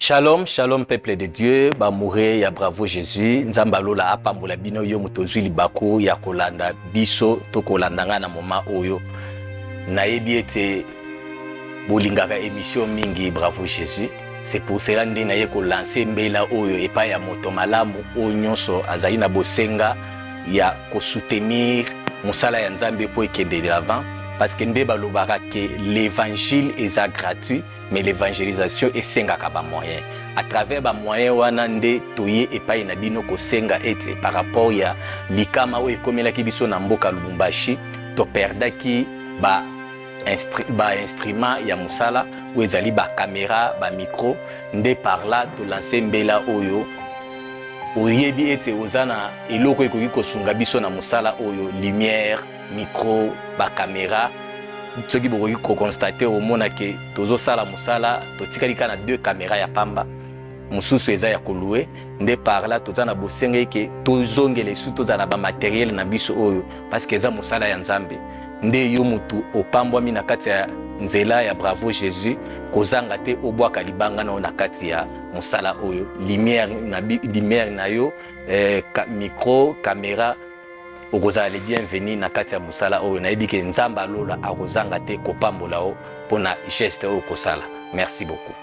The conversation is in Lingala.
Shalom, shalom peuple de Dieu, ba moure ya bravo Jesus, Nzambe alola apambola bino yo moto ozwi libaku ya kolanda biso to kolanda ngai na moment oyo. Nayebi ete bolingaka émission mingi bravo Jesus. C'est pour cela nde naye kolanse mbela oyo epai ya moto malamu oyo nyonso azali na bosenga ya kosoutenir mosala ya Nzambe mpo ekende de l'avant parce que nde balobaka ke l'évangile eza gratuit mais l'évangélisation esengaka ba moyen. À travers ba moyen wana nde toye epai na bino kosenga ete par rapport ya likama oyo ekomelaki biso na mboka Lubumbashi, toperdaki ba ba instrument ya mosala oyo ezali ba camera, ba micro. Nde par là tolanse mbela oyo. Oyebi ete oza na eloko ekoki kosunga biso na mosala oyo, lumière, micro, ba camera. Soki bokoki koconstater, omona ke tozosala mosala, totikali kaka na deux caméra ya pamba, mosusu eza ya kolouer. Nde par là toza na bosenga eke tozongela esu tozala na bamatériel na biso oyo, parce que eza mosala ya Nzambe. Nde yo mutu opambwami na kati ya nzela ya bravo Jésus, kozanga te obwaka libanga na yo na kati ya mosala oyo, lumière na, lumière na yo, micro, caméra, okozala le bienvenu na kati ya mosala oyo. Nayebi ke Nzambe alola akozanga te kopambola yo mpona geste oyo kosala. Merci beaucoup.